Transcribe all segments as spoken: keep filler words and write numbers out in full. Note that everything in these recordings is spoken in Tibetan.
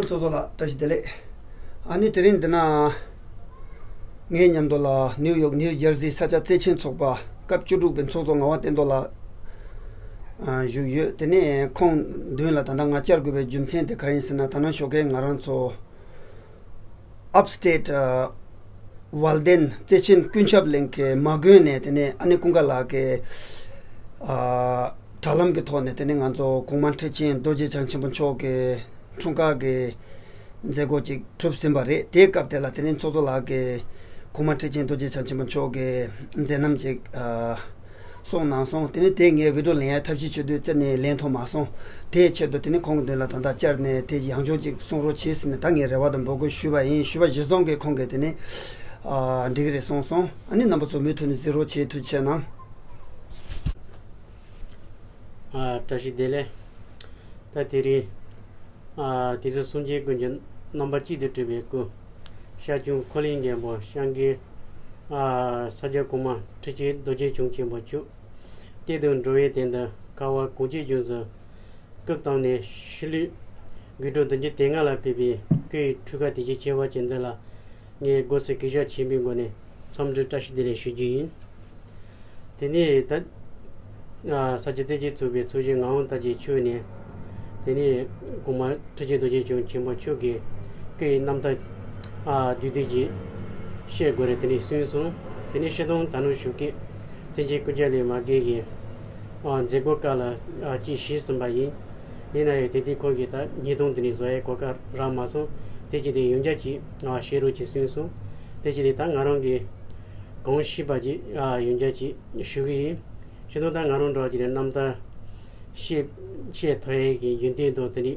ཚོགས་གཙོ་ལགས་བཀྲ་ཤིས་བདེ་ལེགས། ཨ་ནི་དེ་རིང་འདི་ན་ངའི་མཉམ་དུ་ལ་ནིའུ་ཡོག་ནིའུ་ཇར་སི་ས་སྐྱ་བརྩེ་ཆེན་ཚོགས་པ་སྐབས་བཅུ་དྲུག་པའི་ཚོགས་གཙོ་ངག་དབང་བསྟན་རྡོར་ལགས་ཨ་བཞུགས་ཡོད། དེ་ནས་ཁོང་མདུན་ལ་ད་ལྟ་ང་བཅར་དགོས་པའི་རྒྱུ་མཚན་དེ་ག་རེ་ཡིན་ཟེར་ན། ད་ནང་ཞོགས་ཀས་ང་རང་ཚོ་ཨབ་སི་ཊེཊ་ཨ་ཝལ་ལྡན་བརྩེ་ཆེན་ཀུན་ཁྱབ་གླིང་གི་མ་དགོན་ནས། དེ་ནས་ཨ་ནེ་ཀུན་དགའ་ལགས་ཀྱི་ཨ་དྲ་ལམ་གྱི་ཐོག་ནས། དེ་ནས་ང་ཚོ་གོང་མ་ཁྲི་ཆེན་རྡོ་རྗེ་འཆང་ཆེན་པོ་མཆོག་གི་འཁྲུངས་སྐར་གྱི་མཛད་སྒོ་ཅིག་གྲུབ་ཟིན་པ་རེད། དེའི་སྐབས་དེ་ལ་དེ་ནས་ཚོགས་གཙོ་ལགས་ཀྱིས་གོང་མ་ཁྲི་ཆེན་རྡོ་རྗེ་འཆང་ཆེན་པོ་མཆོག་གི་མཛད་རྣམ་ཅིག་ཨ་གསུངས་གནང་སོང་། དེ་ནས་དེ་ངས་བི་ཌིའོ་ལེན་ཡ་ཐབས་ཤེས་བྱེད་དུས་རྩ་ནས་ལེན་ཐུབ་མ་སོང་། དེའི་ཆེད་དུ་དེ་ནས་ཁོང་གི་མདུན་ལ་ད་ལྟ་བཅར་ནས་དེ་ཡང་བསྐྱར་ཅིག་གསུང་རོགས་བྱེད་ཟེར་ནས་ད་ངས་རེ་བ་དང་འབོད་སྐུལ་ཞུས་པ་ཡིན། ཞུས་པ་གཞིར་བཟུང་གིས་ཁོང་གིས་དེ་ནས་ཨ་འགྲིག་གི་རེད་གསུངས་སོང་། ཨ་ནི་རྣམ་པ་ཚོ་མུ་མཐུད་ནས་གཟིགས་རོགས་བྱེད། ཐུགས་རྗེ་གནང་། ཨ་བཀྲ་ཤིས་བདེ་ལེགས། ད་དེ་རིང་ཨ་དེ་ཚོ་གསུང་ཆེན་ཀུན་གྱི་རྣམ་པ་གཅིག་ཏུ་གྲུབ་པའི་སྐུ། ཤར་ཁྱུང་ཁོ་ལིང་རྒན་པོ་སྐྱབས་མགོན་ཨ་ས་སྐྱ་གོང་མ་ཁྲི་ཆེན་རྡོ་རྗེ་འཆང་ཆེན་པོ་མཆོག་གཏེར་དུ་འགྲོ་བའི་དོན་དུ་ཁ་བ་གངས་ཅན་ལྗོངས་སུ་སྐུ་བལྟམས་ནས་ཤི་ལུས་དགུ་ཕྲག་བདུན་ཅུ་དོན་ལྔ་ལ་ཕེབས་པའི་སྐུའི་འཁྲུངས་སྐར་དུས་ཆེན་ཆེ་བ་ཅན་འདི་ལ། ངས་སྒོ་སེར་གུས་ཞབས་ཆེན་པོའི་སྒོ་ནས་འཚམས་འདྲི་བཀྲ་ཤིས་བདེ་ལེགས་ཞུ་རྒྱུ་ཡིན། དེ་ནས་ད་ཨ་ས་སྐྱ་བཙན་བྱོལ་ཚོགས་པའི་ཚོགས་གཞོན་ངག་དབང་རྡོ་རྗེ་མཆོག་ནས། དེ་ནས་གོང་མ་ཁྲི་ཆེན་རྡོ་རྗེ་འཆང་ཆེན་པོ་མཆོག་གི་སྐུའི་རྣམ་ཐར་ཨ་བསྡུས་བསྡུས་ཀྱིས་བཤད་དགོས་རེད། དེ་ནས་གསུངས་སོང་། དེ་ནས་སྤྱིར་བཏང་ད་ནངས་ཞོགས་ཀས་བཙན་བྱོལ་སྐུ་བཅར་ལས་མ་བརྒལ་གྱི་ཨ་མཛད་སྒོ་ཁག་ལ་ཨ་ཅིག་ཞུགས་ཟིན་པ་ཡིན། ཡིན་ན་ཡང་དེ་དུས་ཁོང་གིས་ད་བརྙན་ཐུང་དེ་ནས་བཟོ་ཡའི་གོ་སྐབས་རག་མ་སོང་། དེ་བྱས་ཏེ་ཡང་བསྐྱར་ཅིག་ཨ་བཤད་རོགས་གྱིས་གསུངས་སོང་། དེ་བྱས་ཏེ་ད་ང་རང་གིས་གང་ཤེས་པ་ཅིག་ཨ་ཡང་བསྐྱར་ཅིག་ཞུ་གི་ཡིན། སྤྱིར་བཏང་ད་ང་རང་འདྲ་བ་ཅིག་ནས་རྣམ་ཐར་བཤད་བཤད་ཐུབ་ཡས་ཀྱི་ཡོན་ཏན་དང་དེ་ནི་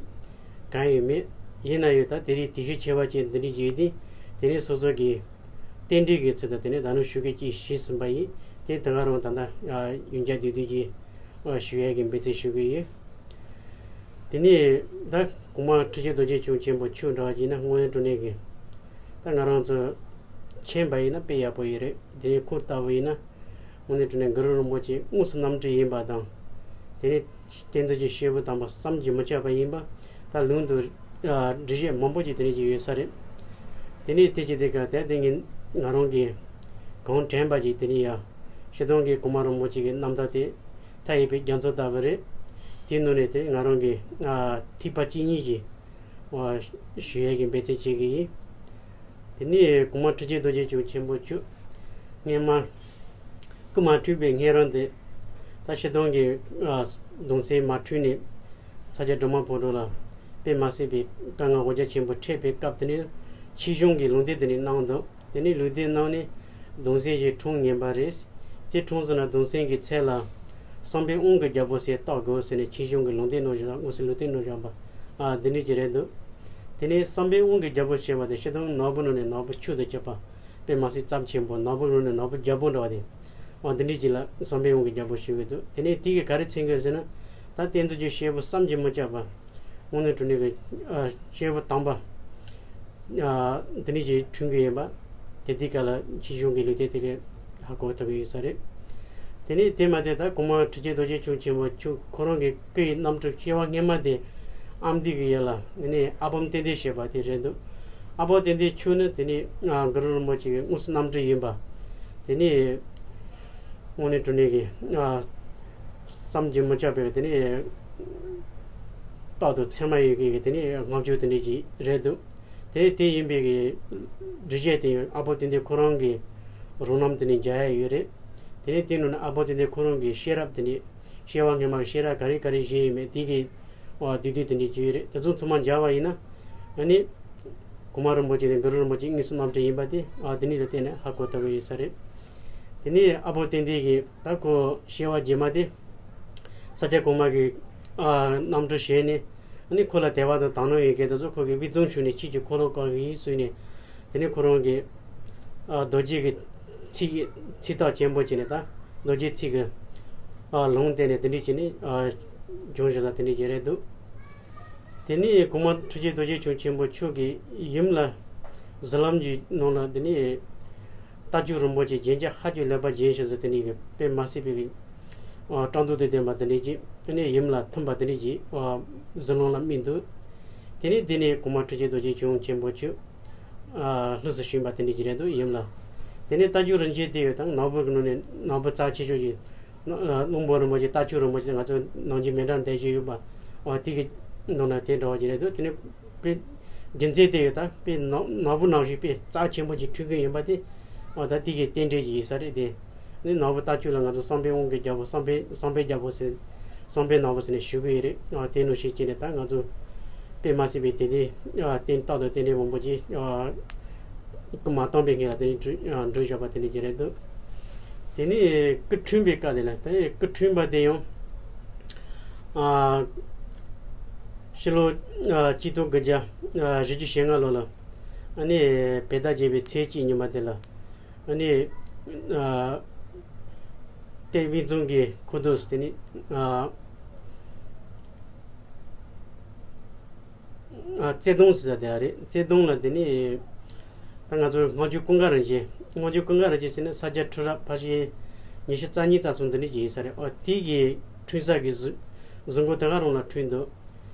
གང་ཡང་མེད། ཡིན་ན་ཡང་ད་དེ་རིང་དུས་ཚོད་ཆེ་བ་ཅན་འདི་འདྲ་ཅིག་ཡོད་དུས། དེ་ནི་སོ་སོ་གི་རྟེན་འབྲེལ་གྱི་ཚུལ་དུ་དེ་ནི་ད་ནངས་ཞོགས་ཀས་ཅིག་ཞུགས་ཟིན་པ་ཡིན། དེ་ད་ག་རང་ད་ལྟ་ཡང་བསྐྱར་བསྡུས་བསྡུས་ཀྱིས་ཞུ་ཡས་ཀྱི་འབད་བརྩོན་ཞུ་གི་ཡོད། དེ་ནས་ད་གོང་མ་ཁྲི་ཆེན་རྡོ་རྗེ་འཆང་ཆེན་པོ་མཆོག་འདྲ་བ་ཅིག་ན་དངོས་གནས་དྲང་གནས་ཀྱི་ད་ང་རང་ཚོ་མཁྱེན་པ་ཡིན་ན་དཔེ་ཡག་པོ་ཡོད་རེད། དེ་ནས་ཁོང་ལྟ་བུ་ཡིན་ན་དངོས་གནས་དྲང་གནས་གུ་རུ་རིན་པོ་ཆེ་དངོས་སུ་རྣམ་སྤྲུལ་ཡིན་པ་དང་། དེ་ནས་བསྟན་འཛིན་གྱི་སྐྱེས་བུ་དམ་པ་བསམ་གྱིས་མི་ཁྱབ་པ་ཡིན་པ་ད་ལུང་དུ་འགྲེལ་བཤད་མང་པོ་ཅིག་དེ་ནས་ཅིག་ཡོད་ས་རེད། དེ་ནས་དེ་ཅིག་དེ་ག་དེ་དེ་ངས་ང་རང་གིས་གང་དྲན་པ་ཅིག་དེ་ནས་ཡང་སྤྱིར་བཏང་གི་གོང་མ་རིན་པོ་ཆེ་གི་རྣམ་ཐར་དེ་མཐའ་ཡས་པའི་རྒྱ་མཚོ་ལྟ་བུ་རེད། དེའི་ནང་ནས་དེ་ང་རང་གིས་ཨ་ཐིགས་པ་གཅིག་གཉིས་ཀྱིས་ཨ་ཞུ་ཡས་ཀྱི་འབད་བརྩོན་བྱེད་ཀྱི་ཡིན། དེ་ནས་གོང་མ་ཁྲི་ཆེན་རྡོ་རྗེ་འཆང་ཆེན་པོ་མཆོག་སྔོན་མ་སྐུ་མ་འཁྲུངས་པའི་སྔོན་རོལ་དེ་ད་སྤྱིར་བཏང་གི་ཨ་གདུང་སྲས་མ་འཁྲུངས་ནས་ས་སྐྱ་སྒྲོལ་མ་ཕོ་བྲང་ལ་དཔེ་མ་སྲིད་པའི་དཀའ་ངལ་འོ་བརྒྱལ་ཆེན་པོ་འཕྲད་པའི་སྐབས་དེ་ནས་ཆོས་སྐྱོང་གི་ལུང་བསྟན་དེ་ནས་གནང་འདུག་དེ་ནས་ལུང་བསྟན་གནང་ནས་གདུང་སྲས་ཞིག་འཁྲུངས་ངེས་པ་རེད། དེ་འཁྲུངས་སོང་ན་གདུང་སྲས་ཀྱི་མཚན་ལ་བསམ་འཕེལ་དབང་གི་རྒྱལ་པོ་ཟེར་བཏགས་དགོས་ཟེར་ནས་ཆོས་སྐྱོང་གི་ལུང་བསྟན་གནང་བཞག་དངོས་སུ་ལུང་བསྟན་གནང་བཞག་པ་ཨ་འདི་འདྲ་ཅིག་རེད་འདུག་དེ་ནས་བསམ་འཕེལ་དབང་གི་རྒྱལ་པོ་ཞེས་པ་དེ་སྤྱིར་བཏང་ནོར་བུ་ནང་ནས་ནོར་བུ་མཆོག་ཏུ་གྱུར་པ་དཔེ་མ་སྲིད་རྩ་ཆེན་པོ་ནོར་བུ་ནང་ནས་ནོར་བུ་རྒྱལ་པོ་འདྲ་བ་དེ་ཨ་འདི་འདྲ་ཅིག་ལ་བསམ་འཕེལ་དབང་གི་རྒྱལ་པོ་ཞུ་གི་འདུག་དེ་ནས་དེ་གིས་ག་རེ་མཚོན་གྱི་ཡོད་ཟེར་ན། ད་བསྟན་འཛིན་གྱི་སྐྱེས་བུ་བསམ་གྱིས་མི་ཁྱབ་པ། དངོས་གནས་དྲང་གནས་ཀྱི་ཨ་སྐྱེས་བུ་དམ་པ་ཨ་འདི་འདྲ་ཞིག་འཁྲུངས་ཀྱི་ཡིན་པ། དེ་དུས་སྐབས་ལ་ཆོས་སྐྱོང་གི་ལུང་བསྟན་དེ་ལས་ཧ་གོ་ཐུབ་ཀྱི་ཡོད་ས་རེད། དེ་ནས་དེ་མ་ཚད་ད་གོང་མ་ཁྲི་ཆེན་རྡོ་རྗེ་འཆང་ཆེན་པོ་མཆོག་ཁོ་རང་གི་སྐུའི་རྣམ་སྤྲུལ་སྐྱེ་བ་སྔོན་མ་དེ་ཨ་མདོ་གི་ཡུལ་ལ་ནི་ཨ་བུམ་ཏན་ཏན་ཞེས་པ་དེ་རེད་འདུག་ཨ་བུམ་ཏན་ཏན་མཆོག་ནི་དེ་ནས་ཨ་གུ་རུ་རིན་པོ་ཆེ་གི་དངོས་སུ་རྣམ་སྤྲུལ་ཡིན་པ། དེ་ནས་དངོས་གནས་དྲང་གནས་ཀྱི་ཨ་བསམ་གྱིས་མི་ཁྱབ་པའི་དེ་ནས་རྟག་ཏུ་མཚན་མ་ཡོད་མཁན་གྱི་དེ་ནས་བསྔགས་བརྗོད་དེ་འདྲ་ཅིག་རེད་འདུག་དེ་དེ་ཡིན་པའི་གི་འགྲེལ་བཤད་དེ་ཨ་བུམ་ཏན་ཏན་ཁོ་རང་གི་རང་རྣམ་དེ་ནས་མཇལ་ཡ་ཡོད་རེད། དེ་ནས་དེ་ནང་ནས་ཨ་བུམ་ཏན་ཏན་ཁོ་རང་གི་ཤེས་རབ་དེ་ནས་སྐྱེ་བ་སྔོན་མ་གི་ཤེས་རབ་ག་རེ་ག་རེ་བཞེས་ཡོད་མེད་དེ་གི་ཨ་བསྡུས་བསྡུས་དེ་འདྲ་ཅིག་ཡོད་རེད། དེ་ཚོ་ཚང་མ་མཇལ་བ་ཡིན་ན་ཨ་ནི། གོང་མ་རིན་པོ་ཆེ་དང་གུ་རུ་རིན་པོ་ཆེ་དངོས་སུ་རྣམ་སྤྲུལ་ཡིན་པ་དེ་ཨ་དེ་ནས་ལ་བརྟེན་ནས་ཧ་གོ་ཐུབ་ཀྱི་ཡོད་ས་རེད། དེ་ནས་ཨ་བུམ་ཏན་ཏན་གྱིས་ད་ཁོ་སྐྱེ་བ་རྗེས་མ་དེ་ས་སྐྱ་གོང་མ་གི་ཨ་རྣམ་སྤྲུལ་བྱས་ནས་ཨ་ནི་ཁོ་ལ་དད་པ་དང་དག་སྣང་ཡོད་མཁན་དེ་ཚོ་ཁོ་གི་དབུས་གཙང་ཕྱོགས་ནས་ཆོས་ཀྱི་འཁོར་ལོ་བསྐོར་གྱི་ཡིན་ཟེར་ནས། དེ་ནས་ཁོ་རང་གིས་ཨ་རྡོ་རྗེ་གི་ཚིག་ཚིག་ཐག་ཆེན་པོ་བྱས་ནས་ད་རྡོ་རྗེ་ཚིག་གི་ཨ་ལུང་བསྟན་ནས་དེ་འདྲ་བྱས་ནས་ཨ་བྱུང་བཞག་ས་དེ་འདྲ་ཅིག་རེད་འདུག་དེ་ནས་གོང་མ་ཁྲི་ཆེན་རྡོ་རྗེ་འཆང་ཆེན་པོ་མཆོག་གི་ཡུམ་ལ་གཟིམ་ལམ་གྱི་ནང་ལ་དེ་ནས་རྟ་མཆོག་རིན་པོ་ཆེ་རྒྱན་ཆ་ཧ་ཅང་ལེགས་པ་བརྒྱན་བཞག་ས་དེ་ནས་གི་དཔེ་མ་སྲིད་པའི་གི་ཨ་བཀྲག་མདངས་དང་ལྡན་པ་དེ་འདྲ་ཅིག་དེ་ནས་ཡུམ་ལ་ཐིམ་པ་དེ་འདྲ་ཅིག་ཨ་གཟིམ་ལམ་ལ་སྨིན་འདུག་དེ་ནས་དེ་ནས་གོང་མ་ཁྲི་ཆེན་རྡོ་རྗེ་འཆང་ཆེན་པོ་མཆོག་ཨ་ལྷུས་སུ་ཞུས་པ་དེ་འདྲ་ཅིག་རེད་འདུག་ཡུམ་ལ། དེ་ནས་རྟ་མཆོག་རིན་ཆེན་དེ་ཡོད་དང་ནོར་བུ་གི་ནང་ནས་ནོར་བུ་རྩ་ཆེ་ཤོས་ཀྱི་གླང་པོ་རིན་པོ་ཆེ། རྟ་མཆོག་རིན་པོ་ཆེ། ང་ཚོ་ནང་ཆོས་མཎྜལ་འདོན་བཞིན་ཡོད་པ། འོ་དེ་གི་ནང་ན་དེ་འདྲ་བ་ཅིག་རེད་འདུག་དེ་ནས་དཔེ་རྒྱུ་མཚན་དེ་ཡོད་དང་དཔེ་ནོར་ནོར་བུ་ནང་བཞིན་དཔེ་རྩ་ཆེན་པོ་ཅིག་འཁྲུངས་ཀྱི་ཡིན་པ་དེ། འོ་ད་དེ་གི་རྟེན་འབྲེལ་ཅིག་ཡིན་ས་རེད་དེ། ནི་ནོར་བུ་རྟ་མཆོག་ལ་ང་ཚོ་བསམ་འཕེལ་དབང་གི་རྒྱལ་པོ། བསམ་འཕེལ་བསམ་འཕེལ་རྒྱལ་པོ་ཟེར། བསམ་འཕེལ་ནོར་བུ་ཟེར་ནས་ཞུ་གི་ཡོད་རེད། ཨ་དེ་ནང་བཞིན་བྱས་ནས་ད་ང་ཚོ་དཔེ་མ་སྲིད་པའི་དེ་དེ་ཨ་རྟེན་རྟག་ཏུ་རྟེན་འབྲེལ་མང་པོ་ཅིག་ཨ་སྐུ་མ་བལྟམས་པའི་སྔོན་ལ་དེ་ནས་འགྲུབ་ཨ་འགྲུབ་བཞག་པ་དེ་འདྲ་ཅིག་རེད་འདུག་དེ་ནས་སྐུ་འཁྲུངས་པའི་སྐབས་དེ་ལ་ད་སྐུ་འཁྲུངས་པ་དེ་ཡང་ཨ་ཕྱི་ལོ་ཨ་གཅིག་སྟོང་དགུ་བརྒྱ་ཨ་བཞི་བཅུ་ཞེ་ལྔ་ལོ་ལ་ཨ་ནི་བོད་ཟླ་བརྒྱད་པའི་ཚེས་གཅིག་ཉིན་མ་དེ་ལ། ཨ་ནི་ཨ་ཏེ་དབུས་གཙང་གི་ཁུལ་དུ་དེ་ནི་ཨ་ཨ་རྩེ་གདོང་ཟེར་ས་དེ་ཨ་རེད། རྩེ་གདོང་ལ་དེ་ནི་ད་ང་ཚོ་སྔགས་འཆང་ཀུན་དགའ་རིན་ཆེན། སྔགས་འཆང་ཀུན་དགའ་རིན་ཆེན་ཟེར་ན་ས་སྐྱ་ཁྲི་རབས་ཕལ་ཆེར་ཉི་ཤུ་རྩ་གཉིས་རྩ་གསུམ་དེ་འདྲ་ཅིག་ཡིན་ས་རེད། ཨོ་དེ་གི་འཁྲུངས་ས་གི་གཟུ་གཟིམ་སྒོ་དེ་ག་རང་ལ་འཁྲུངས་འདུག་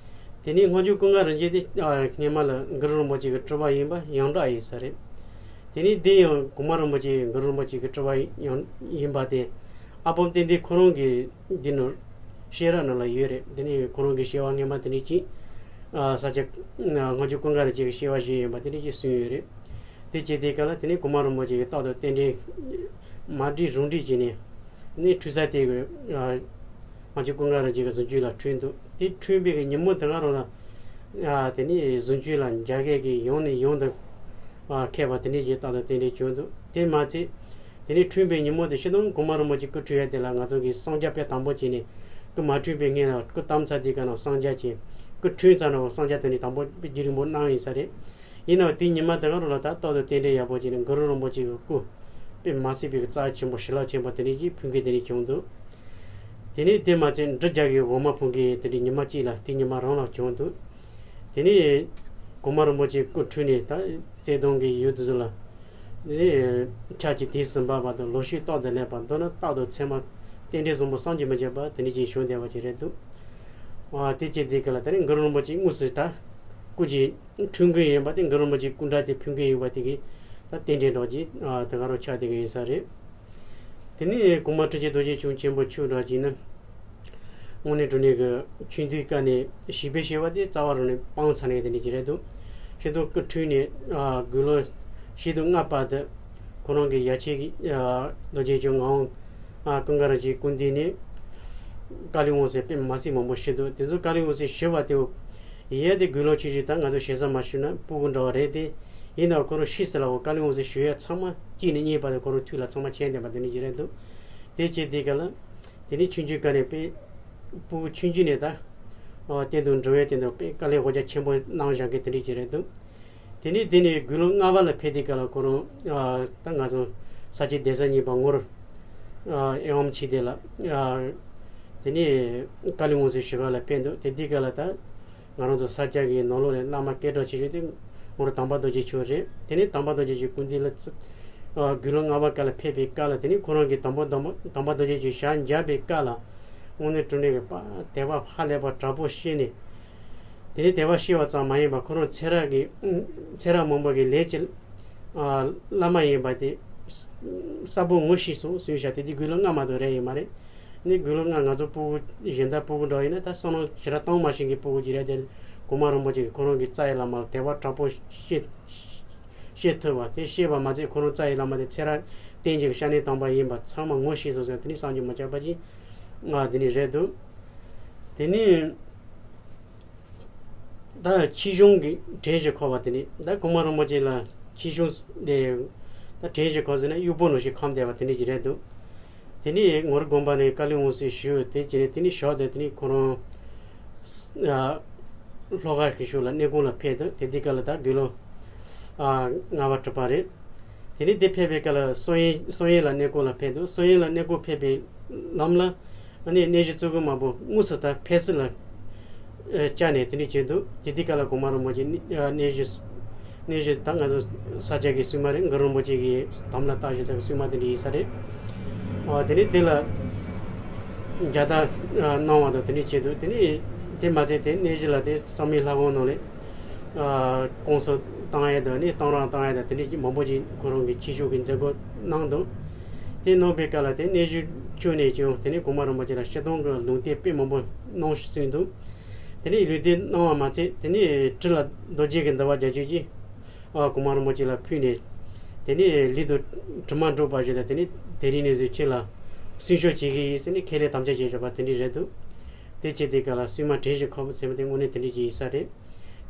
དེ་ནས་སྔགས་འཆང་ཀུན་དགའ་རིན་ཆེན་དེ་ཨ་སྔོན་མ་ལ་གུ་རུ་རིན་པོ་ཆེ་གི་སྤྲུལ་པ་ཡིན་པ་ཡོངས་གྲགས་ཡིན་ས་རེད། དེ་ནས་དེ་ཡང་གོང་མ་རིན་པོ་ཆེ་གུ་རུ་རིན་པོ་ཆེ་གི་སྤྲུལ་པ་ཡང་ཡིན་པ་དེ་ཨ་པོམ་ཏན་ཏན་ཁོ་རང་གི་འདི་ནང་བཤད་ར་ནང་ལ་ཡོད་རེད། དེ་ནས་ཁོ་རང་གི་བཤད་པ་སྔོན་མ་དེ་ནས་ཅིག་ཨ་ས་སྐྱ་སྔགས་འཆང་ཀུན་དགའ་རིན་ཆེན་གི་བཤད་པ་བཞིན་ཡིན་པ་དེ་ནས་ཅིག་གསུངས་ཡོད་རེད། དེ་བྱས་དེ་ག་ལ་དེ་ནས་གོང་མ་རིན་པོ་ཆེ་གི་རྟག་ཏུ་རྟེན་འབྲེལ་མ་འགྲིག་རུང་འགྲིག་བྱས་ནས་ནི་འཁྲུངས་ས་དེ་གི་ཨ། སྔགས་འཆང་ཀུན་དགའ་རིན་ཆེན་གྱི་གཟིམ་ཆུང་ལ་འཁྲུངས་འདུག་དེ་འཁྲུངས་པའི་གི་ཉིན་མོ་དེ་ག་རང་ལ། ཨ་དེ་ནས་གཟིམ་ཆུང་ལ་མཇལ་ཁ་གི་ཡོང་ནས་ཡོང་དུ། ཨ་ཁེལ་བ་དེ་འདྲས་ཀྱི་རྟག་ཏུ་རྟེན་འབྲེལ་བྱུང་འདུག་དེ་མ་ཚད། དེ་ནས་འཁྲུངས་པའི་ཉིན་མོ་དེ་སྤྱིར་བཏང་གོང་མ་རིན་པོ་ཆེ་སྐུ་འཁྲུངས་ཡ་དེ་ལ་ང་ཚོ་གི་གསང་རྒྱ་དཔེ་དང་པོ་བྱས་ནས་སྐུ་མ་འཁྲུངས་པའི་སྔོན་ལ་སྐུ་བལྟམས་ཚར་དུས་ག་ན་གསང་རྒྱ་བྱས། སྐུ་འཁྲུངས་ཚར་ན་གསང་རྒྱ་དེ་ནས་དང་པོ་དཔེ་རྒྱུན་རིང་པོ་གནང་ཡིན་ས་རེད། ཡིན་ནའང་དེའི་ཉི་མ་དེ་ག་རང་ལ་ད་རྟག་ཏུ་རྟེན་འབྲེལ་ཡག་པོ་བྱས་ནས་གུ་རུ་རིན་པོ་ཆེ་གི་སྐུ། དཔེ་མ་སྲིད་པའི་རྩ་ཆེན་པོ་བྱིན་རླབས་ཆེན་པོ་དེ་འདྲས་ཀྱི་ཕུལ་མཁན་དེ་འདྲས་བྱུང་འདུག་དེ་ནས་དེ་མ་ཚད་འབྲུ་རྒྱལ་གྱི་འོ་མ་ཕུལ་མཁན་དེ་འདྲས་ཉི་མ་གཅིག་ལ་དེ་ཉི་མ་རང་ལ་བྱུང་འདུག་དེ་ནས་གོང་མ་རིན་པོ་ཆེ་སྐུ་འཁྲུངས་ནས་ད་རྩེ་གདོང་གི་ཡུལ་དེ་ཚོ་ལ་དེ་ནས་ཆར་གྱི་དུས་སུ་འབབ་པ་དང་ལོ་ཕྱུགས་རྟག་ཏུ་ལེགས་པ། མདོར་ན་རྟག་ཏུ་ཚེ་མ་རྟེན་འབྲེལ་བཟང་པོ་བསམ་གྱིས་མི་ཁྱབ་པ་དེ་འདྲས་ཀྱི་བྱུང་བསྡད་པ་ཅིག་རེད་འདུག་ཨ་དེ་ཅི་དེ་ག་ལ་དེ་ནས་གུ་རུ་རིན་པོ་ཆེ་དངོས་སུ་ད་སྐུ་གཅིག་འཁྲུངས་མཁན་ཡིན་པ་དེ་གུ་རུ་རིན་པོ་ཆེ་སྐུ་འདྲ་དེ་ཕུལ་མཁན་ཡིན་པ་དེ་གི་ད་རྟེན་འབྲེལ་འདྲ་ཅིག་ཨ་དེ་ག་རང་ཆགས་བསྡད་ཀྱི་ཡིན་ས་རེད། དེ་ནས་གོང་མ་ཁྲི་ཆེན་རྡོ་རྗེ་འཆང་ཆེན་པོ་མཆོག་འདྲ་ཅིག་ནི་དངོས་གནས་དྲང་གནས་ཀྱི་ཆུང་དུས་ཀ་ནས་བྱིས་པའི་བྱ་བ་དེ་རྩ་བ་རང་ནས་སྤངས་ཚར་ནས་དེ་འདྲ་ཅིག་རེད་འདུག་སྤྱིར་བཏང་སྐུ་འཁྲུངས་ནས་ཨ་དགུང་ལོ་བཞི་དང་ལྔ་བར་དུ་ཁོ་རང་གི་ཡབ་ཆེན་གྱི་ཨ་རྡོ་རྗེ་འཆང་ངག་དབང་ཨ་ཀུན་དགའ་རིན་ཆེན་སྐུ་མདུན་ནས་བཀའ་ལས་འོད་ཟེར་དཔེ་མ་སྲིད་མང་པོ་ཞུས་འདུག་དེ་ཚོ་བཀའ་ལས་འོད་ཟེར་ཞུ་བ་དེ་ཡབ་དེ་དགུང་ལོ་ཆུང་ཆུང་ད་ང་ཚོ་ཞེ་ས་མ་ཞུ་ན་སྤུ་གུ་འདྲ་བ་རེད་དེ། ཡིན་ནའང་ཁོ་རང་ཤི་ཟེར་ལ་འོ་བཀའ་ལས་འོད་ཟེར་ཞུ་ཡ་ཚང་མ་གཅིག་ནས་གཉིས་བར་དུ་ཁོ་རང་ཐུགས་ལ་ཚང་མ་མཁྱེན་བསྡད་པ་དེ་འདྲ་ཅིག་རེད་འདུག་དེ་བྱས་དེ་ག་ལ། དེ་ནས་ཆུང་ཆུང་སྐབས་ནས་དཔེ་སྤུ་གུ་ཆུང་ཆུང་ནས་ད་ཨ་བསྟན་དང་འགྲོ་བའི་དོན་དུ་དཔེ་དཀའ་ལས་འོ་རྒྱ་ཆེན་པོ་གནང་བཞག་མཁན་དེ་འདྲ་ཅིག་རེད་འདུག་དེ་ནས་དེ་ནས་དགུང་ལོ་ལྔ་པ་ལ་ཕེབས་དུས་སྐབས་ལ་ཁོ་རང་ཨ་ད་ང་ཚོ་ས་སྐྱའི་གདན་ས་གཉིས་པ་ངོར་ཨ་ཨེ་ཝཾ་ཆོས་སྡེ་ལ་ཨ་དེ་ནས་བཀའ་ལས་འོད་ཟེར་ཞུ་ག་ལ་ཕེབས་འདུག་དེ་དུས་སྐབས་ལ་ད་ང་རང་ཚོ་ས་སྐྱ་གི་ནང་ལོགས་ནས་བླ་མ་སྐད་གྲགས་ཆེ་ཤོས་དེ་ངོར་དམ་པ་རྡོ་རྗེ་འཆང་རེད། དེ་ནས་དམ་པ་རྡོ་རྗེ་འཆང་སྐུ་མདུན་ལ་ཚུ་ཨ་དགུང་ལོ་ལྔ་པ་སྐབས་ལ་ཕེབས་པའི་སྐབས་ལ་དེ་ནས་ཁོ་རང་གིས་དམ་པ་དམ་པ་དམ་པ་རྡོ་རྗེ་འཆང་ཞལ་མཇལ་བའི་སྐབས་ལ་དངོས་གནས་དྲང་གནས་ཀྱི་དཔེ་དད་པ་ཧ་ལས་པ་དྲག་པོ་སྐྱེས་ནས། དེ་ནས་དད་པ་སྐྱེས་པ་ཙམ་མ་ཡིན་པར་ཁོ་རང་ཚེ་རབས་ཀྱི་ཚེ་རབས་མང་པོ་གི་ལས་ཀྱི་ཨ་བླ་མ་ཡིན་པ་དེ་གསལ་པོ་ངོ་ཤེས་སོང་ཟེར་བྱས། དེ་དུས་དགུང་ལོ་ལྔ་མ་གཏོགས་རེད་ཡོད་མ་རེད། ནི་དགུང་ལོ་ལྔ་ང་ཚོ་སྤུ་གུ་གཞན་དག་སྤུ་གུ་འདྲ་ཡིན་ན་ད་བསམ་བློ་ཞེ་དྲག་གཏོང་མ་ཤེས་མཁན་སྤུ་གུ་ཅིག་རེད་དེ། གོང་མ་རིན་པོ་ཆེ་གིས་ཁོ་རང་གི་རྩ་བའི་བླ་མ་ལ་དད་པ་དྲག་པོ་བསྐྱེད་བསྐྱེད་ཐུབ་པ་དེ་ཤེས་པ་མ་ཚད་ཁོ་རང་རྩ་བའི་བླ་མ་དེ་ཚེ་རབས་གཏན་གྱི་སྐྱབས་གནས་དམ་པ་ཡིན་པ་ཚང་མ་ངོ་ཤེས་སོང་ཟེར། དེ་ནི་བསམ་གྱིས་མི་ཁྱབ་པ་ཅིག་ང་དེ་ནི་རེད་འདུག་དེ་ནི་ད་ཆོས་སྐྱོང་གི་བྲན་གཞི་འཁོར་བ་དེ་ནི་ད་གོང་མ་རིན་པོ་ཆེ་ལ་ཆོས་སྐྱོང་དེ་ད་བྲན་གཞི་འཁོར་ཟེར་ན་གཡོག་པོ་ནང་བཞིན་ཁམས་བསྡད་པ་དེ་འདྲ་ཅིག་རེད་འདུག་དེ་ནས་ངོར་དགོན་པ་ནས་བཀའ་ལས་འོད་ཟེར་ཞུས་དེ་བྱས་ནས་དེ་ནས་ཞོགས་དེ་དེ་ནས་ཁོ་རང་ཨ་ལྷོ་ཁ་གི་ཕྱོགས་ལ་གནས་ཁང་ལ་ཕེབས་འདུག་དེ་དུས་སྐབས་ལ་ད་དགུང་ལོ་ཨ་ལྔ་པ་དྲུག་པ་རེད། དེ་ནས་དེ་ཕེབས་པའི་སྐབས་ལ་བསམ་ཡས་བསམ་ཡས་ལ་གནས་སྐོར་ལ་ཕེབས་འདུག་བསམ་ཡས་ལ་གནས་སྐོར་ཕེབས་པའི་ལམ་ལ་ཨ་ནི་གནས་གཞི་གཙུག་གི་མ་བུ་དངོས་སུ་ད་ཕེབས་བསུ་ལ་ཨ་བཅར་ནས་དེ་འདྲ་བྱས་འདུག་དེ་དུས་སྐབས་ལ་གོང་མ་རིན་པོ་ཆེ་གནས་ཨ་གནས་གཞི་གནས་གཞི་ད་ང་ཚོ་ས་སྐྱ་གི་སྲུང་མ་རེད། གུ་རུ་རིན་པོ་ཆེ་གི་དམ་ལ་བཏགས་བཞག་ས་གི་སྲུང་མ་དེ་འདྲ་ཡིན་ས་རེད། ཨ་དེ་ནས་དེ་ལ་མཇལ་དར་ཨ་གནང་བ་དང་དེ་འདྲ་བྱས་འདུག་དེ་ནས་དེ་མ་ཚད་དེ་གནས་གཞི་ལ་དེ་བསམ་ཡས་ལྷ་ཁང་ནང་ལས། ཨ་སྐོང་ཚོགས་བཏང་ཡས་དང་ནི་གཏང་རག་བཏང་ཡས་དང་དེ་འདྲ་ཅིག་མང་པོ་ཅིག་ཁོ་རང་གི་ཆོས་ཕྱོགས་ཀྱི་མཛད་སྒོ་གནང་འདུག་དེ་གནང་པའི་སྐབས་ལ་དེ་གནས་གཞི་བཅུ་ནས་ཀྱང་དེ་ནི་གོང་མ་རིན་པོ་ཆེ་ལ་སྤྱིར་བཏང་གི་ལུང་བསྟན་དཔེ་མང་པོ་གནང་གསུངས་འདུག་དེ་ནི་ལུང་བསྟན་གནང་བ་མ་ཚད་དེ་ནི་སྤྲུལ་ལ་རྡོ་རྗེ་གི་འདུལ་བ་རྒྱ་ཆེན་གྱིས་ཨ་གོང་མ་རིན་པོ་ཆེ་ལ་ཕུལ་ནས། དེ་ནས་ལུས་དང་གྲིབ་མ་འགྲོགས་པ་ཞིག་ལ་དེ་ནས་དེ་རིང་ནས་བཟུང་ཁྱེད་ལ་གསོལ་ཞབས་བྱེད་ཀྱི་ཡིན་ཟེར་ནས་ཁས་ལེན་དམ་བཅའ་བྱས་བཞག་པ་དེ་འདྲ་རེད་འདུག་དེ་བྱས་དེ་ག་ལ་གསོལ་མ་བྲེ་ཞིག་ཁོབ་ཟེར་བ་དེ་དངོས་གནས་དེ་འདྲ་ཅིག་ཡིན་ས་རེད།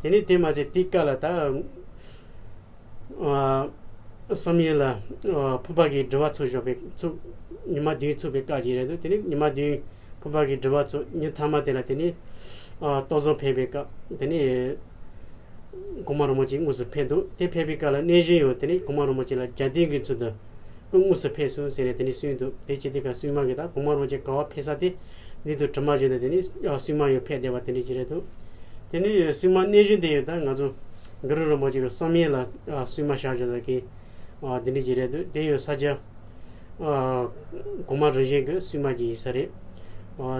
དེ་ནས་དེ་མ་ཚད་དེ་ག་ལ་ད་ཨ་བསམ་ཡས་ལ་ཨ་ཕུར་པ་གི་སྒྲུབ་པ་ཚུགས་བཞག་པའི་ཚུགས་ཉི་མ་བདུན་ཚུགས་པའི་སྐབས་ཅིག་རེད་འདུག་དེ་ནས་ཉི་མ་བདུན་ཕུར་པ་གི་སྒྲུབ་པ་ཚུགས་ཉིན་མཐའ་མ་དེ་ལ་དེ་ནས་ཨ་གཏོར་ཟོར་ཕེབས་པའི་སྐབས་དེ་ནས། གོང་མ་རིན་པོ་ཆེ་དངོས་སུ་ཕེབས་འདུག་དེ་ཕེབས་པའི་སྐབས་ལ་གནས་གཞི་ཡང་དེ་ནས་གོང་མ་རིན་པོ་ཆེ་ལ་རྒྱབ་རྟེན་གྱི་ཚུལ་དུ་སྐུ་དངོས་སུ་ཕེབས་སོང་ཟེར་ནས་དེ་ནས་གསུངས་འདུག་དེ་བྱས་དེ་ག་གསོལ་མ་གི་ད་གོང་མ་རིན་པོ་ཆེ་ག་པར་ཕེབས་ས་དེ་འདི་དུ་གྲིབ་མ་བཞིན་དུ་དེ་ནས་གསོལ་མ་ཡང་ཕེབས་བསྡད་པ་དེ་འདྲ་ཅིག་རེད་འདུག་དེ་ནས་གསོལ་མ་གནས་གཞི་དེ་ཡང་ད་ང་ཚོ་གུ་རུ་རིན་པོ་ཆེ་གི་བསམ་ཡས་ལ་གསོལ་མ་བཞག་བཞག་ས་གི་དེ་འདྲ་ཅིག་རེད་འདུག་དེ་ཡང་ས་སྐྱ་གོང་མ་རིན་ཆེན་གྱི་གསོལ་མ་ཅིག་ཡིན་ས་རེད།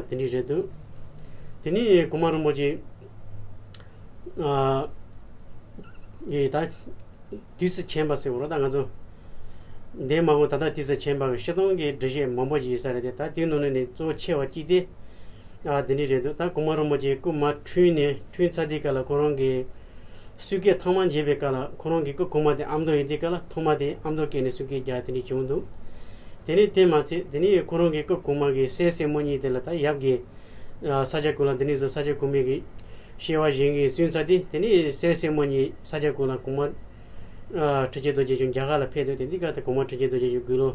དེ་འདྲ་རེད་འདུག་དེ་ནས་གོང་མ་རིན་པོ་ཆེ། ཨ་ཡེ་ད་དུས་སུ་ཆེན་པ་ཟེར་བ་རོ་ད་ང་ཚོ་འདས་མ་འོངས་ད་ལྟ་དུས་སུ་ཆེན་པ་གི་སྤྱིར་བཏང་གི་འགྲེལ་བཤད་མང་པོ་ཞིག་ཡོད་ས་རེད་དེ། ད་དེའི་ནང་ནས་ནི་གཙོ་བོ་ཆེ་བ་གཅིག་དེ་ཨ་འདི་འདྲ་རེད་འདུག་ད་གོང་མ་རིན་པོ་ཆེ་སྐུ་མ་འཁྲུངས་ནས་འཁྲུངས་ཚར་དུས་སྐབས་ལ་ཁོ་རང་གི་གསུང་སྐད་ཐོག་མ་འབྱེད་པའི་སྐབས་ལ་ཁོ་རང་གི་སྐུ་གོང་མ་དེ་ཨ་མདོ་ཡིན་དུས་སྐབས་ལ་ཐོག་མ་དེ་ཨ་མདོ་སྐད་ནས་གསུང་སྐད་རྒྱག་དེ་འདྲ་བྱུང་འདུག་དེ་ནས་དེ་མ་ཚད་དེ་ནས་ཁོ་རང་གི་སྐུ་གོང་མ་གི་སྲས་སྲས་མོ་གཉིས་དེ་ལ་ད་ཡབ་ཀྱི་ཨ་ས་སྐྱ་གོང་ལ་འདི་ནས་བཟུང་ས་སྐྱ་གོང་མའི་གི་བཤད་པ་གཞན་གྱིས་གསུངས་ཚར་ཏེ། དེ་ནས་སྲས་སྲས་མོ་གཉིས་ས་སྐྱ་གོང་ལ་གོང་མ་ཨ་ཁྲི་ཆེན་རྡོ་རྗེ་འཆང་རྒྱ་གར་ལ་ཕེབས་འདུག་དེ་འདི་ག་ད་གོང་མ་ཁྲི་ཆེན་རྡོ་རྗེ་འཆང་དགུང་ལོ་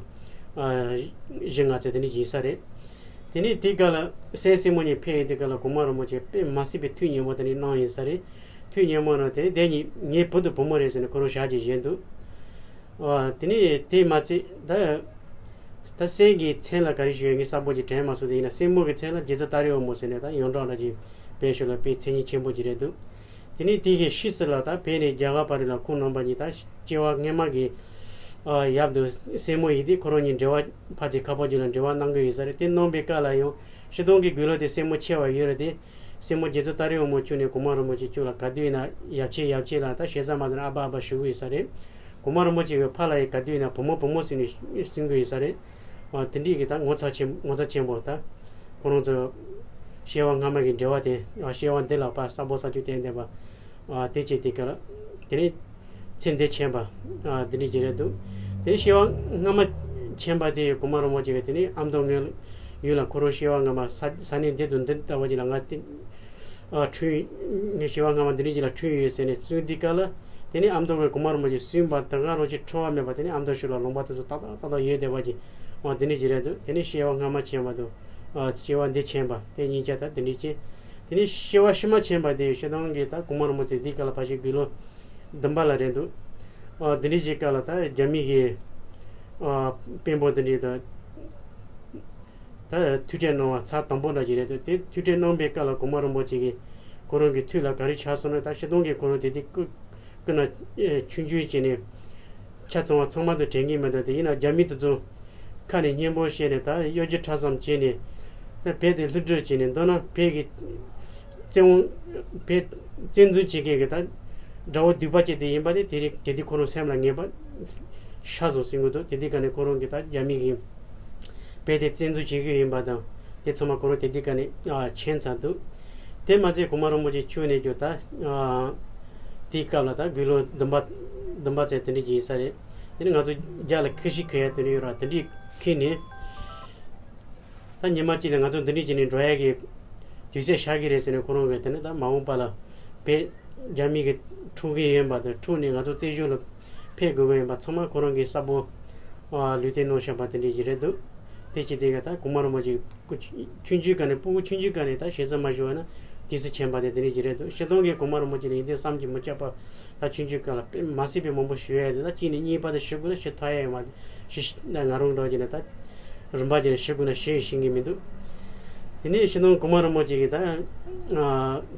ཨ་བཞི་ལྔ་ཙམ་དེ་འདྲ་ཡིན་ས་རེད། དེ་ནས་དེ་ག་ལ་སྲས་སྲས་མོ་གཉིས་ཕེབས་ཡོང་དུས་ག་ལ་གོང་མ་རིན་པོ་ཆེ་དཔེ་མ་སྲིད་པའི་ཐུགས་མཉེས་པོ་དེ་འདྲ་གནང་ཡོད་ས་རེད། ཐུགས་མཉེས་པོ་ནང་དེ་ནས་དེ་གཉིས་ངའི་བུ་དང་བུ་མོ་རེད་ཟེར་ནས་ཁོ་རང་ཞལ་གྱིས་བཞེས་འདུག་ཨ་དེ་ནས་དེ་མ་ཚད་ད། ད་སྲས་ཀྱི་མཚན་ལ་ག་རེ་ཞུ་ཡོད་ངས་གསལ་པོ་ཅིག་དྲན་མ་སོང་། དེ་ཡིན་ན་སྲས་མོ་གི་མཚན་ལ་རྗེ་བཙུན་ཏཱ་རེ་དབང་མོ་ཟེར་ནས་ད་ཡོངས་གྲགས་འདྲ་ཅིག་བོད་གཞུང་ལ་དཔེ་མཚན་སྙན་ཆེན་པོ་ཅིག་རེད་འདུག་དེ་ནས་དེ་གི་ཕྱིས་སུ་ལ་ད་བོད་ནས་རྒྱ་གར་བར་ལ་ཁོང་རྣམ་པ་གཉིས་ད་སྐྱེ་བ་སྔ་མ་གི་ཨ་ཡབ་དང་སྲས་མོ་ཡིན་དུས་ཁོ་རང་གཉིས་འབྲེལ་བ་ཕར་ཚུར་ཁ་པར་བརྒྱུད་ལ་འབྲེལ་བ་གནང་གི་ཡོད་ས་རེད། དེ་གནང་པའི་སྐབས་ལ་ཡང་སྤྱིར་བཏང་གི་དགུང་ལོ་དེ་སྲས་མོ་ཆེ་བ་ཡོད་རེད་དེ། སྲས་མོ་རྗེ་བཙུན་ཏཱ་རེ་དབང་མོ་བྱོན་ནས་གོང་མ་རིན་པོ་ཆེ་མཆོག་ལ་ག་དུས་ཡིན་ན་ཡབ་ཆེན་ཡབ་ཆེན་ལ་ད་ཞེ་ས་མ་ཟེར་ན་ཨ་ཕ་ཨ་ཕ་ཞུ་གི་ཡོད་ས་རེད། གོང་མ་རིན་པོ་ཆེ་གི་ཕ་ལ་ཡི་ག་དུས་ཡིན་ན་བུ་མོ་བུ་མོ་ཟེར་ནས་གསུང་གི་ཡོད་ས་རེད། ཨ་དེ་འདྲའི་གི་ད་ངོ་མཚར་ཆེན་ངོ་མཚར་ཆེན་པོ་ད་ཁོ་རང་ཚོ་སྐྱེ་བ་སྔ་མ་གི་འབྲེལ་བ་དེ་ཨ་སྐྱེ་བ་འདི་ལ་ཕར་གསལ་པོ་གསལ་རྒྱུ་བསྟན་བསྡད་པ། ཨ་དེ་བྱས་དེ་ག་ལ་དེ་ནས་ཚེ་འདི་ཆེན་པ་ཨ་དེ་འདྲའི་གི་རེད་འདུག་དེ་ནས་སྐྱེ་བ་སྔ་མ་ཆེན་པ་དེ་གོང་མ་རིན་པོ་ཆེ་གི་དེ་ནས་ཨ་མདོ་ངོས་ཡུལ་ལ་ཁོ་རང་སྐྱེ་བ་སྔ་མ་ས་ས་གནས་འདི་དང་འདི་ལྟ་བུ་ཅིག་ལ་ང་དེ། ཨ་འཁྲུངས། ངས་སྐྱེ་བ་སྔ་མ་འདི་འདྲ་ཅིག་ལ་འཁྲུངས་ཡོད་ཟེར་ནས་གསུངས་དུས་སྐབས་ལ། དེ་ནས་ཨ་མདོ་བའི་གོང་མ་རིན་པོ་ཆེ་གསུངས་པ་དེ་ག་རང་ཅིག་འཕྲོ་བ་མེད་པ་དེ་ནས་ཨ་མདོ་ཕྱོགས་ལ་ལུང་པ་དེ་ཚོ་ཏག་ཏག་ཏག་ཏག་ཡོད་བསྡད་པ་ཅིག་ཨ་དེ་འདྲ་ཅིག་རེད་འདུག་དེ་ནས་སྐྱེ་བ་སྔ་མ་ཆེན་པ་དང་། ཨ་སྐྱེ་བ་འདི་ཆེན་པ་དེ་གཉིས་ཆ་ད་དེ་འདྲ་ཅིག་དེ་ནས་སྐྱེ་བ་ཕྱི་མ་ཆེན་པ་དེ་ཡང་སྤྱིར་བཏང་གི་ད་གོང་མ་རིན་པོ་ཆེ་འདི་སྐབས་ལ་ཕལ་ཆེར་དགུང་ལོ་བདུན་པ་ལ་རེད་འདུག་ཨ་དེ་འདྲ་ཅིག་སྐབས་ལ་ད་རྒྱ་མི་གི་ཨ་དཔོན་པོ་འདི་འདྲ་དང་། ད་ཐུག་འཕྲད་གནང་བ་ཚར་དང་པོ་འདྲ་ཅིག་རེད་འདུག་དེ་ཐུག་འཕྲད་གནང་པའི་སྐབས་ལ་གོང་མ་རིན་པོ་ཆེ་གིས་ཁོ་རང་གི་ཐུགས་ལ་ག་རེ་ཆགས་སོང་ན། ད་སྤྱིར་བཏང་གི་ཁོ་རང་དེ་དུས་སྐུ་སྐུ་ན་ཆུང་ཆུང་བྱས་ནས་ཆ་ཚང་བ་ཚང་མ་དང་དྲན་གྱི་མི་འདུག་དེ་ཡིན་ན་རྒྱ་མི་དེ་ཚོ་ཁ་ནས་སྙན་པོ་བཤད་ནས་ད་གཡོ་སྒྱུ་ཁྲམ་གསུམ་བྱས་ནས་ད་བོད་དེ་བསླུ་བྲིད་བྱས་ནས་མདོར་ན་བོད་ཀྱི་བཙན་དབང་བོད་བཙན་འཛུལ་བྱེད་མཁན་གྱི་ད་དགྲ་བོ་གདུག་པ་ཅན་དེ་ཡིན་པ་དེ་དེ་རིང་དེ་དུས་ཁོ་རང་སེམས་ལ་ངེས་པ་ཤར་སོང་ཟེར་གྱི་འདུག་དེ་དུས་ཀ་ནས་ཁོ་རང་གིས་ད་རྒྱ་མི་གིས་བོད་དེ་བཙན་འཛུལ་བྱེད་ཀྱི་ཡིན་པ་དང་དེ་ཚང་མ་ཁོ་རང་དེ་དུས་ཀ་ནས་ཨ་མཁྱེན་ཚར་འདུག་དེ་མ་ཚད་གོང་མ་རིན་པོ་ཆེ་མཆོག་ནས་ཀྱང་ད་ཨ་དེའི་སྐབས་ལ་ད་དགུང་ལོ་བདུན་པ་བདུན་པ་ཙམ་དེ་འདྲ་ཅིག་ཡིན་ས་རེད། དེ་ནས་ང་ཚོ་རྒྱ་ལ་ཁ་ཞེ་ཁ་ཡ་དེ་འདྲ་ཡོད་ར། དེ་འདྲ་ཁྱེར་ནས་ད་ཉི་མ་གཅིག་ལ་ང་ཚོ་འདི་འདྲ་བྱས་ནས་འགྲོ་ཡ་གི་དུས་ཚོད་ཤར་གི་རེད་ཟེར་ནས་ཁོ་རང་གིས་དེ་ནས་ད་མ་འོངས་པ་ལ་བོད་རྒྱ་མི་གིས་འཁྲུག་གི་ཡིན་པ་དང་འཁྲུག་ནས་ང་ཚོ་བཙན་བྱོལ་ལ་ཕེབས་དགོས་ཀྱི་ཡིན་པ་ཚང་མ་ཁོ་རང་གིས་གསལ་པོ་ཨ་ལུང་བསྟན་གནང་བཞག་པ་དེ་འདྲ་ཞིག་རེད་འདུག་དེ་བྱས་དེ་ག་ད་གོང་མ་རིན་པོ་ཆེ་སྐུ་ཆུང་ཆུང་སྒང་ནས་སྤུ་གུ་ཆུང་ཆུང་སྒང་ནས་ད་ཞེ་ས་མ་ཞུ་བ་ན་དུས་སུ་ཆེན་པ་དེ་དེ་འདྲ་ཞིག་རེད་འདུག་སྤྱིར་བཏང་གི་གོང་མ་རིན་པོ་ཆེ་ལ་ཡིན་དུས་བསམ་གྱིས་མི་ཁྱབ་པ། ད་ཆུང་ཆུང་སྒང་ལ་དཔེ་མ་སྲིད་པའི་མང་པོ་ཞུ་ཡ་ཡོད་དེ་ད་གཅིག་ནས་གཉིས་པ་དེ་ཞུ་དགོས་ན་ཞུ་ཐུབ་ཡ་ཡོད་མ་རེད། ཞུ་ཞུ་ད་ང་རང་འདྲ་བྱས་ན་ད་རིམ་པ་བྱས་ན་ཞུ་དགོས་ན་ཞུ་ཡི་ཤེས་ཀྱི་མི་འདུག་དེ་ནས་སྤྱིར་བཏང་གོང་མ་རིན་པོ་ཆེ་གིས་ད་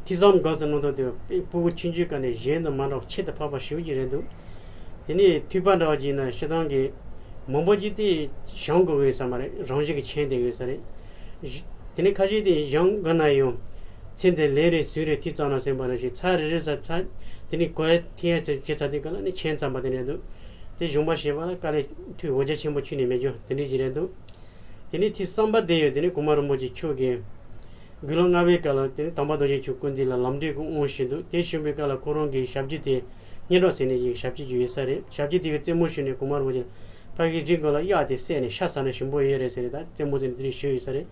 ཐོས་བསམ་སྒོམ་གསུམ་གནང་སྟངས་དེ་སྤུ་གུ་ཆུང་ཆུང་སྒང་ནས་གཞན་དང་མ་འདྲ་བ་ཁྱད་དུ་འཕགས་པ་ཞེ་པོ་ཅིག་རེད་འདུག་དེ་ནས་ཐོས་པ་འདྲ་བ་བྱས་ན་སྤྱིར་བཏང་གི་མང་པོ་ཅིག་དེ་སྦྱང་དགོས་ཡོད་ས་མ་རེད། རང་བཞིན་གྱིས་མཁྱེན་བསྡད་ཡོད་ས་རེད། དེ་ནས་ཁ་ཤས་དེ་སྦྱང་དགོས་ན་ཡང་ ཚེ་འདི་ལས་རེ་ཟུང་རེ་ཐིག་ཙམ་ན་ཟིན་པ་ནང་བཞིན་ཚར་རེ་རེ་ས་ཚར་དེ་ནི་གོ་ཡ་ཐིག་ཡ་ཚེ་ཚར་དེ་ག་ལ་ནི་ཆེན་ཙམ་པ་དེ་རེད་འདུག་དེ་གཞུང་པ་ཞེས་པ་ལ་དཀའ་ལས་མཐུ་འོ་བརྒྱལ་ཆེན་པོ་ཁྱོན་ནས་མེད་རྒྱུ་དེ་འདྲ་ཞིག་རེད་འདུག་དེ་ནི་ཐིག་གསུམ་པ་དེ་ཡོད། དེ་ནི་གོང་མ་རིན་པོ་ཆེ་མཆོག་གིས་དགུང་ལོ་ལྔ་པའི་སྐབས་ལ་དེ་ནི་དམ་པ་རྡོ་རྗེ་འཆང་སྐུ་མདུན་ལ་ལམ་འབྲས་ཀྱི་དབང་ཞུས་འདུག་དེ་ཞུས་པའི་སྐབས་ལ་ཁོ་རང་གི་ཞབས་ཀྱུ་དེ་སྙན་གྲགས་ཟེར་ནས་ཞིག་ཞབས་ཀྱུ་ཅིག་ཡོད་ས་རེད། ཞབས་ཀྱུ་དེ་གི་རྩེ་མོ་ཞུས་ནས་གོང་མ་རིན་པོ་ཆེ་ཕ་གི་རི་མགོ་ལ་གཡག་དེ་བསད་ནས་ཤ་ཟ་ན་ཞིམ་པོ་ཡོད་རེད་ཟེར་ནས་ད་རྩེ་མོ་ཟེར་ནས་དེ་རིང་ཞུས་ཡོད་ས་རེད།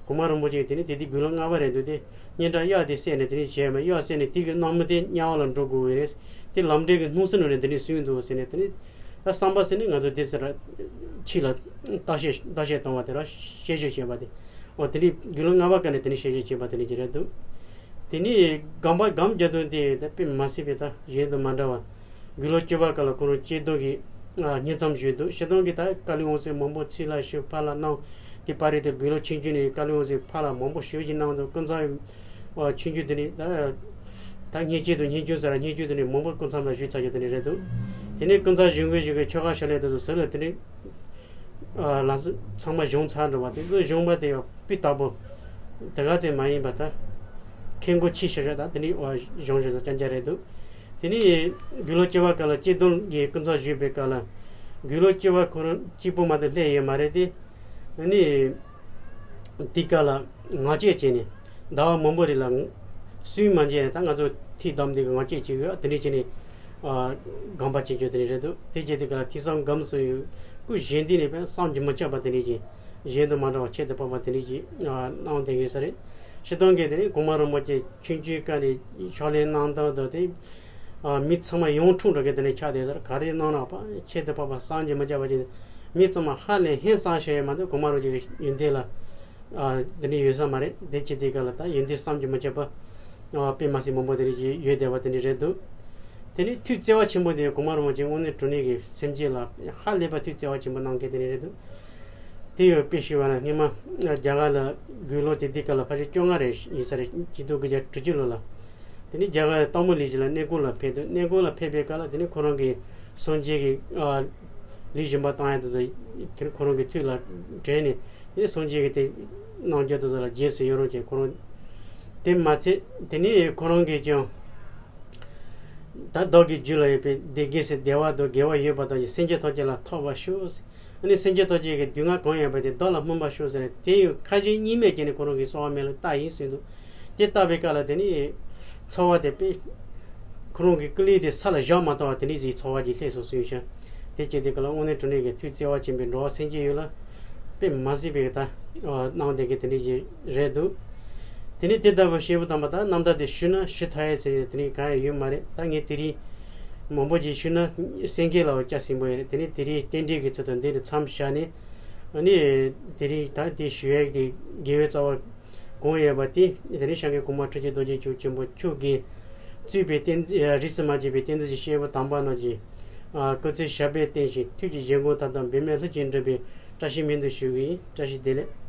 གོང་མ་རིན་པོ་ཆེ་གིས་དེ་ནི་དེ་དུས་དགུང་ལོ་ལྔ་པ་རེད་འདུག་དེ་སྙན་གྲགས་གཡག་དེ་བསད་ནས་དེ་ནི་བྱས་མ་གཡག་བསད་ནས་དེ་གི་སྣང་མི་དེ་དམྱལ་བ་ལ་འགྲོ་དགོས་ཀྱི་རེད། དེ་ལམ་འབྲས་ཀྱི་སྣང་སྲིད་ནང་ནས་དེ་ནི་གསུངས་འདུག་ཟེར་ནས་དེ་ནི་ད་བསམ་པ་ཟེར་ནས་ང་ཚོ་དེ་ཟེར་ཕྱི་ལ་བརྟག་དཔྱད་བརྟག་དཔྱད་བཏང་བ་དེ་ར་བཤད་སྤྱོད་བྱས་པ་དེ་འོ་དེ་ནི་དགུང་ལོ་ལྔ་པ་ཀ་ནས་དེ་ནི་བཤད་སྤྱོད་བྱས་པ་དེ་ནི་ཅི་རེད་འདུག་དེ་ནི་སྒོམ་པ་སྒོམ་རྒྱག་དོན་དེ་ད་དཔེ་མ་སྲིད་པའི་ད་གཞན་དང་མ་འདྲ་བ། དགུང་ལོ་བཅུ་པ་སྐབས་ལ་ཁོ་རང་སྐྱེ་རྡོ་གི་ཨ་བསྙེན་མཚམས་བཞུགས་འདུག་སྤྱིར་བཏང་གི་ད་བཀའ་བློན་འོད་ཟེར་མང་པོ་ཚུར་ལ་ཞུ་ཕར་ལ་གནང་། དེ་པར་རིས་དེ་དགུང་ལོ་ཆུང་ཆུང་ནས་བཀའ་བློན་འོད་ཟེར་ཕར་ལ་མང་པོ་ཞུ་བཞིན་གནང་འདུག་ཀུན་བཟང་ཨ་ཆུང་ཆུང་དེ་ནས་ད་ད་བསྙེན་ཆེན་དང་བསྙེན་ཆུང་ཟེར་བ་བསྙེན་ཆུང་དེ་ནས་མང་པོ་སྐུ་མཚམས་ལ་བཞུགས་ཚར་རྒྱུ་དེ་ནས་རེད་འདུག་དེ་ནས་ཀུན་བཟང་གཞུང་གི་གཞུང་གི་ཆོ་ག་ཕྱག་ལེན་དེ་ཚོ་ཟུར་ལ་དེ་ནས་ཨ་ལམ་སང་ཚང་མ་གཞུང་ཚར་འགྲོ་བ་དེ་ཚོ་གཞུང་པ་དེ་ཡང་སྤུས་དག་པོ་དེ་ག་ཚད་མ་ཡིན་པ་ད་ཁེ་མགོ་ཆེ་ཤོས་རེད། ད་དེ་ནས་ཨ་གཞུང་བཞུགས་ས་རྐྱང་རྐྱང་རེད་འདུག་དེ་ནས་དགུང་ལོ་བཅུ་པ་སྐབས་ལ་སྐྱེ་རྡོ་གི་ཀུན་བཟང་བཞུགས་པའི་སྐབས་ལ་དགུང་ལོ་བཅུ་པ་ཁོ་རང་གཅིག་པོ་མ་གཏོགས་སླེབས་ཡོད་མ་རེད་དེ། ཨ་ནི་དེ་སྐབས་ལ་ངག་བཅད་བྱས་ནས་ཟླ་བ་མང་པོ་རིང་ལ་སུན་མ་འབྱིན་ནས་ད་ང་ཚོ་ཐིག་བསྡམས་དེ་གི་ངག་བཅད་བྱེད་དགོས་དེ་འདྲས་བྱས་ནས་ཨ་སྒོམ་པ་བྱེད་རྒྱུ་དེ་འདྲས་རེད་འདུག་དེ་བྱས་དེ་སྐབས་ལ་ཐིག་གསུམ་སྒོམ་སོང་ཡོད་སྐུ་གཞན་དེ་ནས་བསམ་གྱིས་མི་ཁྱབ་པ་དེ་འདྲས་ཀྱི་གཞན་དུ་མ་འདྲ་བ་ཁྱད་དུ་འཕགས་པ་དེ་འདྲས་ཀྱི་གནང་བསྡད་ཡོད་ས་རེད། སྤྱིར་བཏང་གི་དེ་ནས་གོང་མ་རིན་པོ་ཆེ་ཆུང་ཆུང་སྐབས་ནས་ཕྱག་ལེན་གནང་སྟངས་དང་དེ། ཨ་མི་ཚང་མ་ཡོངས་ཁྲུང་འགྲོ་གི་དེ་ནས་ཆགས་བསྡད་ཟེར། ག་རེ་གནང་ན་ཕ་ཁྱད་དུ་འཕགས་པ་བསམ་གྱིས་མི་ཁྱབ་པ་ཅིག་མི་ཚང་མ་ཧ་ལས་ཧན་སང་ཤེས་ཡོད་མ་གཏོགས་གོང་མ་རིན་པོ་ཆེ་གི་ཡོན་ཏན་ལ་ཨ་འདི་འདྲ་ཡོད་ས་མ་རེད། དེ་ཅི་དེ་ག་ལ་ད་ཡོན་ཏན་བསམ་གྱིས་མི་ཁྱབ་པ་ཨ་དཔེ་མ་སྲིད་མང་པོ་དེ་འདྲ་ཅིག་ཡོད་བསྡད་པ་དེ་འདྲ་རེད་འདུག་དེ་ནས་ཐུགས་བརྩེ་བ་ཆེན་པོ་དེ་གོང་མ་རིན་པོ་ཆེ་དངོས་གནས་དྲང་གནས་ཀྱི་སེམས་ཅན་ལ་ཧ་ལས་པ་ཐུགས་བརྩེ་བ་ཆེན་པོ་གནང་མཁན་དེ་འདྲ་རེད་འདུག་དེ་ཡང་དཔེ་ཞུས་པ་ན་སྔོན་མ་རྒྱ་གར་ལ་དགུང་ལོ་དེ་དུས་སྐབས་ལ་ཕལ་ཆེར་བཅོ་ལྔ་རེ་ཡིན་ས་རེད། ཆིག་སྟོང་དགུ་བརྒྱ་དྲུག་ཅུ་ལོ་ལ། དེ་ནས་རྒྱ་གར་སྟག་མོ་ལུས་སྦྱིན་ལ་གནས་སྐོར་ལ་ཕེབས་འདུག་གནས་སྐོར་ལ་ཕེབས་པའི་སྐབས་ལ་དེ་ནས་ཁོ་རང་གི་སངས་རྒྱས་ཀྱི་ཨ་ལུས་སྦྱིན་པ་བཏང་ཡ་དེ་ཚོ་དེ་ནས་ཁོ་རང་གི་ཐུགས་ལ་དྲན་ནས་དེ་ནས་སངས་རྒྱས་ཀྱི་དེ་རྣམ་འགྱུར་དེ་ཚོ་ལ་རྗེས་སུ་ཡི་རང་བྱས། ཁོ་རང་དེ་མ་ཚད་དེ་ནས་ཁོ་རང་གིས་ཀྱང་ད་བདག་གི་རྒྱུད་ལ་ཡོད་པའི་བདེ་དགེ་ཟེར་བདེ་བ་དང་དགེ་བ་ཡོད་པ་དང་སེམས་ཅན་ཐམས་ཅད་ལ་ཐོབ་པར་ཤོག་ཨ་ནི་སེམས་ཅན་ཐམས་ཅད་ཀྱི་སྡུག་བསྔལ་གང་ཡོད་པ་དེ་བདག་ལ་སྨིན་པར་ཤོག་ཟེར་ནས་དེ་ཡང་ཁ་ཞེ་གཉིས་མེད་བྱས་ནས་ཁོ་རང་གི་གསོལ་བ་སྨོན་ལམ་བཏབ་ཡིན་གསུངས་འདུག་དེ་བཏབ་པའི་སྐབས་ལ་དེ་ནི་ཚོར་བ་དེ་དཔེ་ཁོ་རང་གི་སྐུ་ལུས་དེ་ས་ལ་བཞག་མ་ཐུབ་པ་དེ་འདྲ་ཞིག་ཚོར་བ་ཅིག་སླེབས་སོང་གསུངས་ཤིང་། དེ་བྱས་དེ་སྐབས་ལ་དངོས་གནས་དྲང་གནས་ཀྱི་ཐུགས་བརྩེ་བ་ཆེན་པོས་འགྲོ་བ་སེམས་ཅན་ཡོངས་ལ་དཔེ་མ་སྲིད་པའི་ད་གནང་བསྡད་མཁན་དེ་འདྲ་ཞིག་རེད་འདུག་དེ་ནས་དེ་ལྟ་བུ་སྐྱེས་བུ་དམ་པ་དང་རྣམ་ཐར་དེ་ཞུས་ན་ཞུ་ཐུབ་ཡས་ཟེར་ཡས་དེ་ནས་གང་ཡང་ཡོད་མ་རེད། ད་ངས་དེ་རིང་མང་པོ་ཅིག་ཞུས་ན་སེང་གེ་ལ་སྐྱ་སྲིང་པོ་ཡོད་རེད། དེ་ནས་དེ་རིང་རྟེན་འབྲེལ་གྱི་ཚུལ་དུ་འདི་ནས་མཚམས་བཞག་ནས་ཨ་ནི་དེ་རིང་ད་དེ་ཞུ་ཡས་ཀྱི་དགེ་བའི་རྩ་བ་གང་ཡོད་པ་དེ་དེ་རིང་སྐྱབས་མགོན་གོང་མ་ཁྲི་ཆེན་རྡོ་རྗེ་འཆང་ཆེན་པོ་མཆོག་གིས་གཙོས་པའི་བསྟན་རིས་སུ་མ་ཆད་པའི་བསྟན་འཛིན་གྱི་སྐྱེས་བུ་དམ་པ་རྣམས་ཀྱི་སྐུ་ཚེ་ཞབས་པད་བརྟན་ཞིང་ཐུགས་ཀྱི་བཞེད་དགོངས་མཐའ་དག་འབད་མེད་ལྷུན་གྱིས་འགྲུབ་པའི་བཀྲ་ཤིས་སྨོན་འདུན་ཞུ་གི་ཡིན། བཀྲ་ཤིས་བདེ་ལེགས།